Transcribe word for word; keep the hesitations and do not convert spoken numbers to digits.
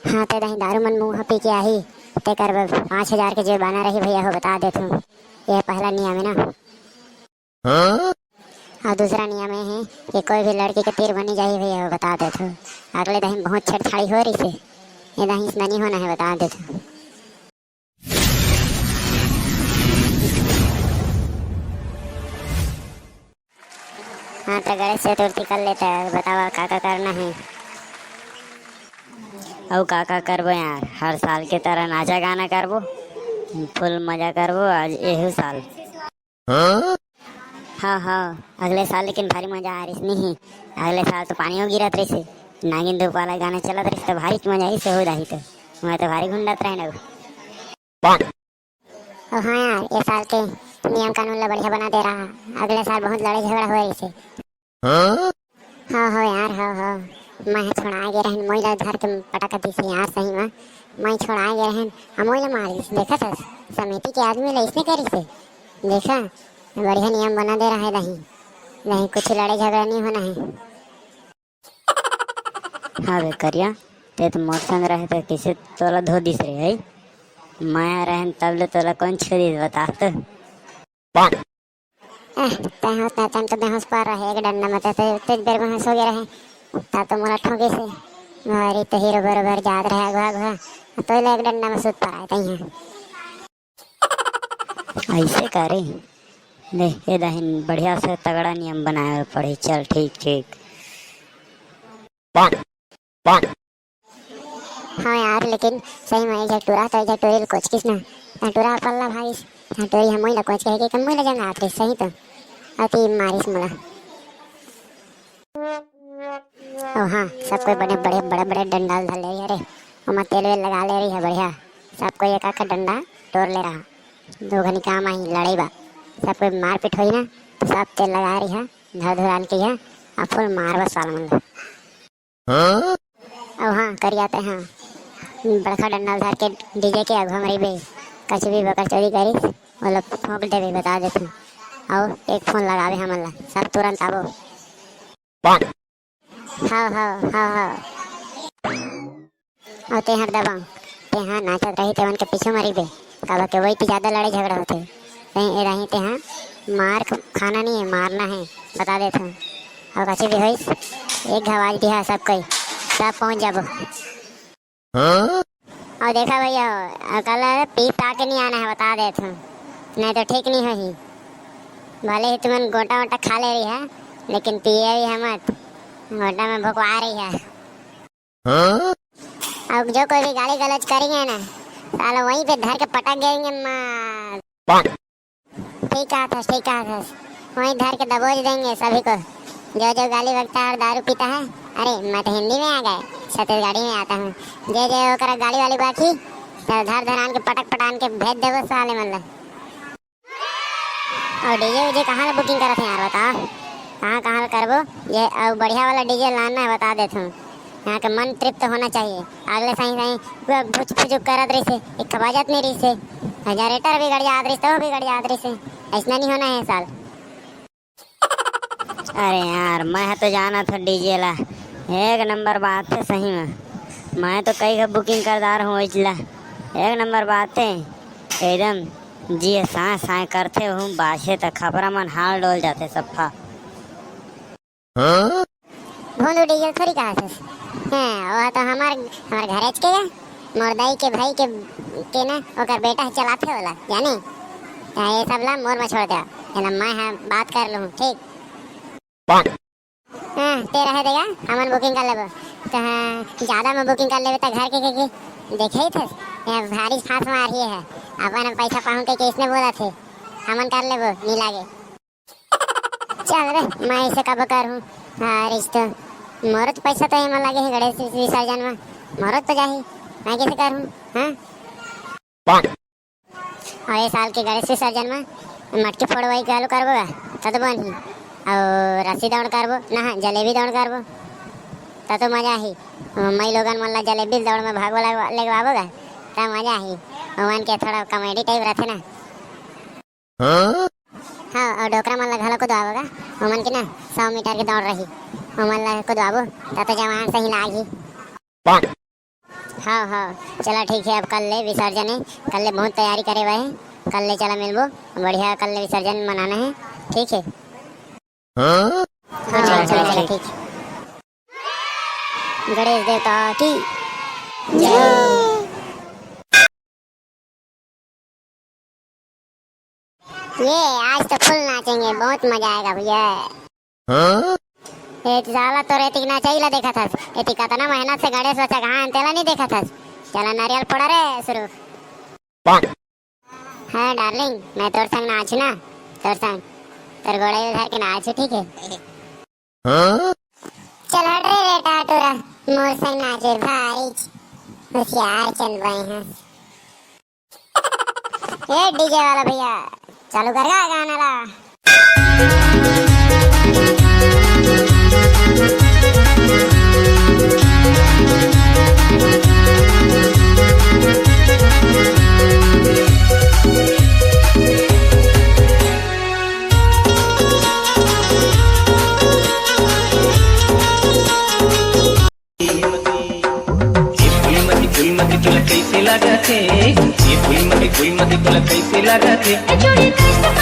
हाँ, ते दही दारू मन मुंह पी के आही, तेकर बर पाँच हजार के जुर्माना रही भैया हो, बता देत हूँ। ये पहला नियम है ना। हाँ? और दूसरा नियम ये है कि कोई भी लड़की के तीर बनी जाही भैया हो, बता देत हूँ। अगले दही बहुत छेड़छाड़ी हो रही से, ये दही इसमें नहीं होना है, बता देत हूँ। हाँ, तो गणेश चतुर्थी कर लेते हैं, बतावा का का करना है? अउ का का करबो यार, हर साल के तरह नाचा गाना करबो, फुल मजा करबो आज एहू साल। हाँ? हाँ, हाँ, अगले साल लेकिन भारी मजा आ रही नहीं? अगले साल तो पानियो गिरत रही से, नागिन धूप वाला गाना चलत रही, तो भारी मजा आई से हो जाही तो। मैं तो भारी घुंडत रहे ना। ओ हाँ यार, ये साल के नियम कानून ला बढ़िया बना दे रहा। अगले साल बहुत लड़ाई झगड़ा हुआ इसे। हाँ? हो, हो यार, हो, हो। मैं छोड़ा गे रहन, मोई ला धर के पटक दिस यार, सही में। मैं छोड़ा गे रहन, हम मोई ला मार दिस। देखा था, समिति के आदमी ला इसने करी से। देखा, बढ़िया नियम बना दे रहा है दही। दही कुछ लड़ाई झगड़ा नहीं होना है। हाँ बे करिया, ते तो मोर संग रहे त किसे तोला धो दिस रे, है? मैं रहन तब ले तोला कौन छू दिस बता तो? एह, तैं होस ना, तैं तो बेहोस पर रहे एक डंडा में, ते तेज बेर बेहोस हो गया रहे, ता तो मोला ठोके से। मारी तो हीरो बरोबर जात रहे अगवा अगवा, तो ले एक डंडा में सुत पर आए तैं। ऐसे करे। ले, ए दहिन बढ़िया से तगड़ा नियम बनाए पड़े। चल, ठीक, ठीक। हाँ यार, लेकिन सही में एक झक टूरा तो एक झक टूरी ल कोचकिस ना। हाँ, टूरा पल्ला भागिस, हाँ, टूरी हम मोई ला कोच कहे के कम मोई ला जंग आत रही, सही तो। अति मारिस मोला। ओ हाँ, सब कोई बड़े, बड़े, बड़े, बड़े डंडा ल धर ले रही हरे। ओमा तेल वेल लगा ले रही है बढ़िया। सब कोई एक एक डंडा टोर ले रहा। दो घनी काम आही लड़ाई बा। सब कोई मारपीट होई ना, तो सब तेल लगा रही है, धर धुरान के है, अब फुल मारबा साल मन ला। हाँ? ओ हाँ, करिया ते हाँ। बड़का डंडा ल धर के डीजे के आगू म रहिबे। कछु भी बकर चोरी करिस, ओला फोंक देबे, बता देथन। अउ एक फोन लगाबे हमन ला, सब तुरंत आबो। हाँ, हाँ, हाँ, हाँ। अउ तेहर दबंग, तेहा नाचत रही तेमन के पीछू म रहिबे, काबर के वही ती जादा लड़ाई झगड़ा होथे। तें ए रही तेहा मार ख-, खाना नहीं है, मारना है, बता देत हूँ। अउ कछु भी होइस, एक घाव आवाज दिहा सब कोई, सब पहुँच जाबो। हाँ? अउ देखा भैया हो, अउ कल पी पा के नहीं आना है, बता देत हूँ। नहीं तो ठीक नहीं होही। भले ही तुमन गोटा वोटा खा ले रही है, लेकिन पिए भी है मत। गोटा में भोकवा रही है। हाँ? अब जो कोई भी गाली गलौज करेंगे ना, साला वहीं पे धर के पटक देंगे मार। ठीक कहा था, ठीक कहा था। वहीं धर के दबोच देंगे सभी को। जो जो गाली बकता है और दारू पीता है, अरे मैं तो हिंदी में आ गए, छत्तीसगढ़ी में आता हूँ। जे जे ओकरा गाली वाली बाकी, तो धर धरान के पटक पटान के भेज देबो साले मन ला। अउ डीजे वीजे कहाँ ले booking करत हे यार, बता? कहाँ, कहाँ ले करबो? ये अउ बढ़िया वाला डीजे लाना है, बता देत हूँ। यहाँ के मन तृप्त होना चाहिए। अगले साई, साई पूरा भुच फुचुक करत रहिसे, एक बजत नहीं रहिसे। जनरेटर बिगड़ जात रहिसे, तो बिगड़ जात रहिसे। ऐसना नहीं होना है साल। अरे यार, मैं तो जाना था डीजे ला। एक नंबर बात है सही में। मैं तो कई का booking कर डार हूँ इसला। एक नंबर बात है। एकदम जी साए साए करथे हूँ, बाजे त खपरा मन हाल डोल जाथे सफा। भोंदू डीजल थोड़ी कहा थस। हैं, वो तो हमार, हमार घरेच के है, मोर दाई के भाई के, के ना, ओकर बेटा ह चलाथे ओला, जाने? हाँ, ये सब ला मोर में छोड़ दे, ये ना मैं हाँ बात कर लूँ, ठीक? हाँ, ते रहे देगा, हमन booking कर लेबो। तो हाँ, ज्यादा में booking कर लेबे तो घर के, के, के देखे ही थे, ये भारी फांस मार ही है, अपन पैसा पाहूँ के, के इसने बोला थे, हमन कर लेबो, नी लागे। चल रे, मैं ऐसे कब कर हूँ? हाँ, रिश्तो। मोरो तो पैसा तो एमा लगे है गणेश विसर्जन में। मोरो तो जाही। मैं कैसे कर हूँ? हाँ? और ये साल के गणेश विसर्जन में मटकी फोड़वाई चालू करबो गा, तब तो बनही। और रस्सी दौड़ करबो, ना, जलेबी दौड़ करबो, तब तो मजा आही। मई लोगन मन ला जलेबी दौड़ में भागो लगवा-, लगवाबो गा, तब मजा आही। ओमन के थोड़ा comedy type रहथे ना। हाँ, और डोकरा मन ला घलो कुदवाबो गा, ओमन के ना सौ मीटर के दौड़ रही, ओमन ला कुदवाबो, त तो जवान सही लागही। हाँ, हाँ, चला ठीक है, अब कल ले विसर्जन है, कल ले बहुत तैयारी करे हुए है, कल ले चला मिलबो, बढ़िया कल ले विसर्जन मनाना है, ठीक है? हाँ? हाँ, चला, चला, चला, ठीक। गणेश देवता की जय। ये आज तो फुल नाचेंगे, बहुत मजा आएगा भैया। हाँ? ए साला, तोर एतिक नाचई ला देखत हस, एतिक कतना मेहनत से गणेश बच्चा कहाँ तेला नहीं देखत हस। चला नारियल फोड़ा रे शुरू। हाँ डार्लिंग, मैं तोर संग नाचू ना, तोर संग, तोर गोड़े उधर के नाचू, ठीक है? हाँ? चल हट रे, रे टाटूरा, मोर संग नाचे भारी होशियार चंद भाई हैं। ए डीजे वाला भैया, चालू कर गा गाना ला। ये फूलमती, फूलमती तोला कैसे लागत हे? ये फूलमती, फूलमती तोला कैसे लागत हे? ए जोड़ी कैसे